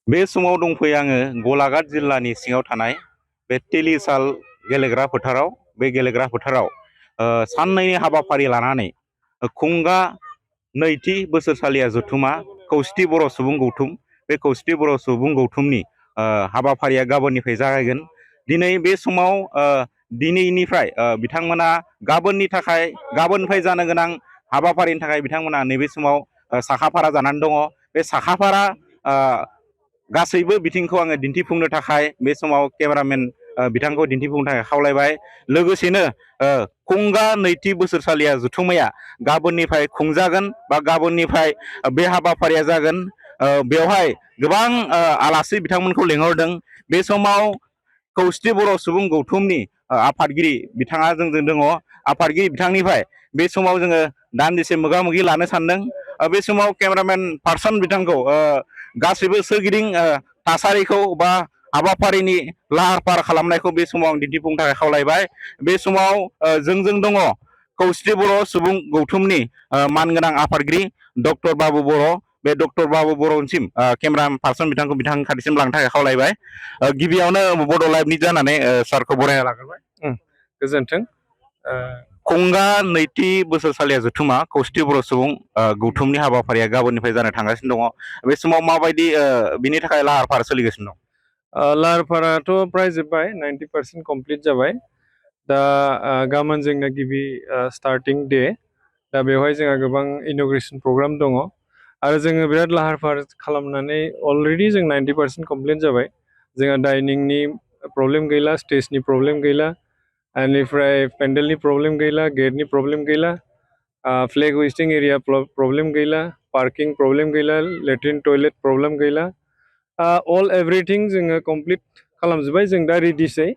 बे समाव दंफैयो आङो गलाघाट जिल्लानि सिङाव थानाय बे तेलिसाल गेलेग्रा फोथाराव। बे गेलेग्रा फोथाराव साननैनि हाबाफारि लानानै खुंगा नैथि बोसोरसालिया जथुमा खौसेथि बर' सुबुं गौथुम, बे खौसेथि बर' सुबुं गौथुमनि हाबाफारिया गाबोननिफ्राय जागायगोन। दिनै बे समाव दिनैनिफ्राय बिथांमोना गाबोननिफ्राय जानो गोनां हाबाफारिनि थाखाय बिथांमोना नैबे समाव साखाफारा जानानै दङ। बे साखाफारा गासैबो बिथिंखौ आङो दिन्थिफुंनो थाखाय बे समाव केमेरामेन बिथांखौ दिन्थिफुंनो थाखाय खावलायबाय। लोगोसेनो खुंगा नैथि बोसोरसालिया जथुम्माया गाबोननिफ्राय खुंजागोन बा गाबोननिफ्राय बे हाबाफारिया जागोन। बेवहाय गोबां आलासि बिथांमोनखौ लेंहरदों। बे समाव खौसेथि बर' सुबुं गौथुमनि आफादगिरि बिथाङा जोंजों दङ। आफादगिरि बिथांनिफ्राय बे समाव जोङो दान्दिसे मोगा मोगि लानो सानदों। बे समाव केमेरामेन पार्सन बिथांखौ गासैबो सोरगिदिं थासारिखौ बा हाबाफारिनि लाहार फाहार खालामनायखौ बे समाव आं दिन्थिफुंनो थाखाय खावलायबाय। बे समाव जोंजों दङ खौसेथि बर' सुबुं गौथुमनि मानगोनां आफादगिरि डक्टर बाबु बर'। बे डक्टर बाबु बर'सिम केमेरा पार्सन बिथांखौ बिथांनि खाथिसिम लांनो थाखाय खावलायबाय। गिबियावनो बड' लाइभनि जानानै सारखौ बरायना लाग्रोबाय। गोजोन्थों। खुंगा नैथि बोसोरसालिया जथुमा खौसेथि बर' सुबुं गौथुमनि हाबाफारिया गाबोननिफ्राय जानो थांगासिनो दङ। बे समाव माबायदि बिनि थाखाय लाहार फाहार सोलिगासिनो दं? लाहार फाहाराथ' प्राय जोब्बाय, 90% कमप्लिट जाबाय। दा गाबोन जोंना गिबि स्टार्टिं डे। दा बेवहाय जोंहा गोबां इन'ग्रेसन प्रग्राम दङ आरो जोङो बिराद लाहार फाहार खालामनानै अलरेडि जों 90% कमप्लिट जाबाय। जोंहा डाइनिंनि प्रब्लेम गैला, स्टेजनि प्रब्लेम गैला, बेनिफ्राय पेन्डेलनि प्रब्लेम गैला, गेटनि प्रब्लेम गैला, फ्लेग होइस्टिं एरिया प्रब्लेम गैला, पार्किं प्रब्लेम गैला, लेट्रिन टयलेट प्रब्लेम गैला। अल एभ्रिथिं जोङो कमप्लिट खालामजोब्बाय। जों दा रेडिसै।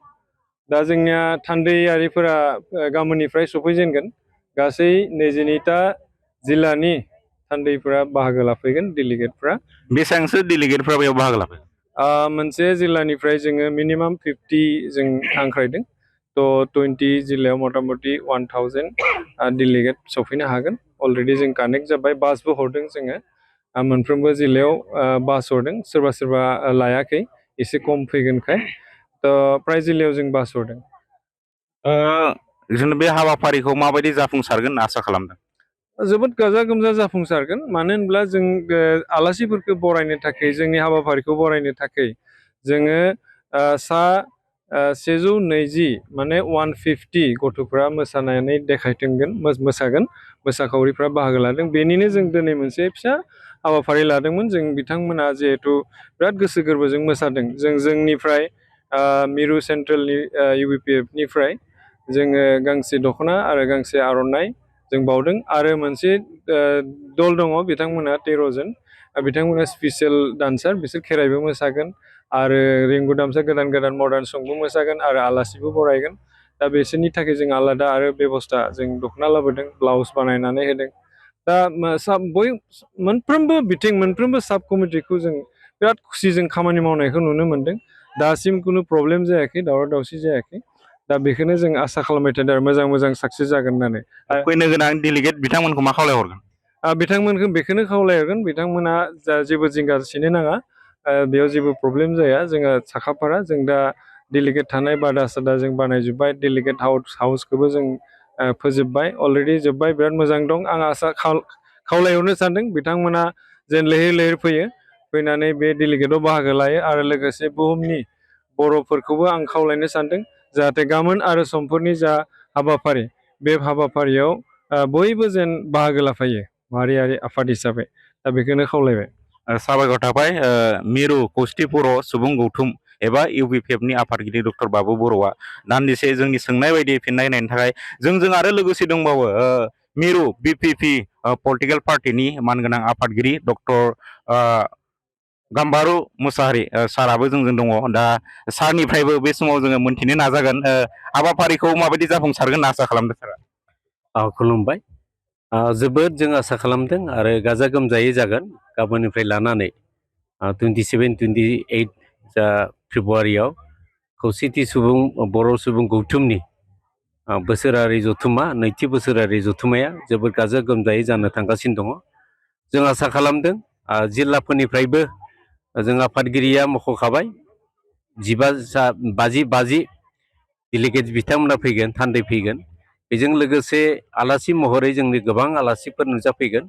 दा जोंनिया थान्दैयारिफोरा गाबोननिफ्राय सफैजेनगोन। गासै 22टा जिल्लानि थान्दैफोरा बाहागो लाफैगोन, डेलिगेटफ्रा। बेसेबांसो डेलिगेटफ्रा बेयाव बाहागो लाफैगोन? मोनसे जिल्लानिफ्राय जोङो मिनिमाम 50 जों हांख्रायदों। थ' 20 जिल्लायाव मथा मथि 1000 डेलिगेट सफैनो हागोन। अलरेडि जों कानेक्ट जाबाय, बासबो हरदों जोङो। मोनफ्रोमबो जिल्लायाव बास हरदों। सोरबा सोरबा लायाखै, एसे खम फैगोनखाय। थ' प्राय जिल्लायाव जों बास हरदों। जों बे हाबाफारिखौ माबायदि जाफुंसारगोन होनना आसा खालामदों? जोबोद गाजा गोमजा जाफुंसारगोन। मानो होनब्ला जों आलासिफोरखौ बरायनो थाखाय, जोंनि हाबाफारिखौ बरायनो थाखाय जोङो 120 माने 150 गथ'फ्रा मोसानानै देखायथिंगोन, मोसागोन। मोसाखावरिफ्रा बाहागो लादों। बेनिनो जों दिनै मोनसे फिसा हाबाफारि लादोंमोन। जों बिथांमोना जिहेथु बिराद गोसो गोरबोजों मोसादों। जोंनिफ्राय मिरु सेन्ट्रेलनि UBPFनिफ्राय जोङो गांसे दख'ना आरो गांसे आर'नाइ जों बावदों। आरो मोनसे दल दङ, बिथांमोना 13 जन। बिथांमोना स्पेसियेल डान्सार, बिसोर खेराइबो मोसागोन आरो रिंगु दामसा गोदान गोदान मडार्न संबो मोसागोन आरो आलासिबो बरायगोन। दा बिसोरनि थाखाय जों आलादा आरो बेबस्था, जों दख'ना लाबोदों, ब्लाउस बानायनानै होदों। दा मोनफ्रोमबो बिथिं, मोनफ्रोमबो साब कमिटिखौ जों बिराद खुसिजों खामानि मावनायखौ नुनो मोनदों। दासिम खुनु प्रब्लेम जायाखै, दावराव दावसि जायाखै। दा बेखौनो जों आसा खालामबाय थादों आरो मोजां साक्सेस जागोन होननानै। फैनो गोनां डेलिगेट बिथांमोनखौ मा खावलायहरगोन? बिथांमोनखौ बेखौनो खावलायहरगोन, बिथांमोना जेबो जिंगा सिनो नाङा। बेयाव जेबो प्रब्लेम जाया। जोङो साखाफारा, जों दा डेलिगेट थानाय बादा सादा जों बानायजोब्बाय। डेलिगेट हाउसखौबो जों फोजोबबाय, अलरेडि जोब्बाय। बिराद मोजां दं। आं आसा खावलायहरनो सानदों बिथांमोना जेन लैहोर लैहोर फैयो, फैनानै बे डेलिगेटआव बाहागो लायो आरो लोगोसे बुहुमनि बर'फोरखौबो आं खावलायनो सानदों जाहाथे गाबोन आरो समफोरनि जा हाबाफारि, बे हाबाफारियाव बयबो जेन बाहागो लाफायो माहारियारि आफाद हिसाबै। दा बेखौनो खावलायबाय। साबायखर थाबाय मिरु खौसेथि बर' सुबुं गौथुम एबा UBPFनि आफादगिरि डक्टर बाबु बर'आ दान्दिसे जोंनि सोंनाय बायदि फिननाय होनायनि थाखाय। जोंजों आरो लोगोसे दंबावो मिरु BPP पलिटिकेल पार्टिनि मानगोनां आफादगिरि डक्टर गाम्बारु मुसाहारि साराबो जोंजों दङ। दा सारनिफ्रायबो बे समाव जोङो मोनथिनो नाजागोन हाबाफारिखौ माबायदि जाफुंसारगोन होनना आसा खालामदों सारा? खुलुमबाय। जोबोद जों आसा खालामदों आरो गाजा गोमजायै जागोन। गाबोननिफ्राय लानानै 27-28 जा फेब्रुवारियाव खौसेथि बर' सुबुं गौथुमनि बोसोरारि जथुम्मा, नैथि बोसोरारि जथुम्माया जोबोद गाजा गोमजायै जानो थांगासिनो दङ। जों आसा खालामदों जिल्लाफोरनिफ्रायबो जों आफादगिरिया मख'खाबाय 50 डेलिगेट बिथांमोना फैगोन थान्दै फैगोन बेजों लोगोसे आलासि महरै जोंनि गोबां आलासिफोर नुजाफैगोन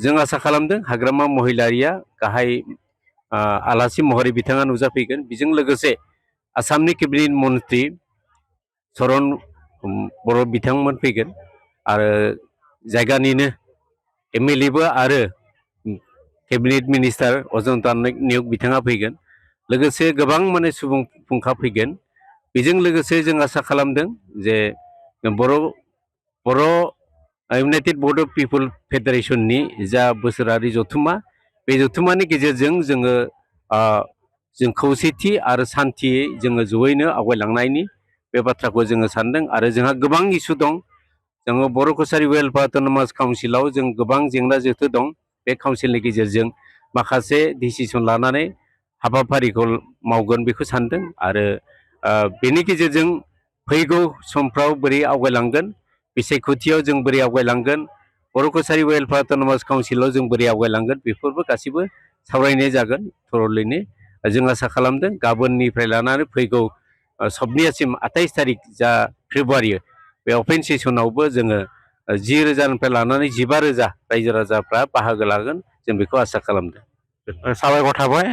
जों आसा खालामदों हाग्रामा महिलारिया गाहाय आलासि महरै बिथाङा नुजाफैगोन बेजों लोगोसे आसामनि केबिनेट मन्त्रि चरन बर' बिथांमोन फैगोन आरो जायगानिनो एमएलएबो आरो केबिनेट मिनिस्टार अजन्ता नियक बिथाङा फैगोन लोगोसे गोबां माने सुबुं फुंखा फैगोन बेजों लोगोसे जों आसा खालामदों जे बर' इउनाइटेड बड' पिपल फेडारेसननि जा बोसोरारि जथुम्मा बे जथुम्मानि गेजेरजों जों खौसेथि आरो सान्थियै जोङो जयैनो आवगायलांनायनि बे बाथ्राखौ जोङो सानदों आरो जोंहा गोबां इसु दं जोङो बर' कसारि वेलफेयार अट'नमास काउन्सिलाव जों गोबां जेंना जेथो दं बे काउन्सिलनि गेजेरजों माखासे डिसिसन लानानै हाबाफारिखौ मावगोन बेखौ सानदों आरो बेनि गेजेरजों फैगौ समफ्राव बोरै आवगायलांगोन बिसायख'थियाव जों बोरै आवगायलांगोन बर' कसारि वेलफेयार अट'नमास काउन्सिलाव जों बोरै आवगायलांगोन बेफोरबो गासिबो सावरायनाय जागोन थरलैनो जों आसा खालामदों गाबोननिफ्राय लानानै फैगौ सबनियासिम 28 थारिख जा फेब्रुवारि बे अपेन सेसनावबो जोङो 10,000निफ्राय लानानै 15,000 रायजो राजाफ्रा बाहागो लागोन जों बेखौ आसा खालामदों। साबायखर थाबाय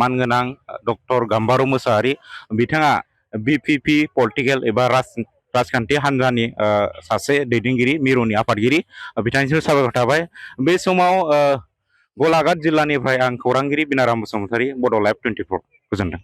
मानगोनां डक्टर गाम्बारु मोसाहारि बिथाङा बिपिपि पलिटिकेल एबा राजखान्थि हान्जानि सासे दैदेनगिरि मिरुनि आफादगिरि बिथांनिसिम साबायखर थाबाय बे समाव गलाघाट जिल्लानिफ्राय आं खौरांगिरि बिनाराम बसुमतारी बड' लाइभ 24 गोजोन्थों।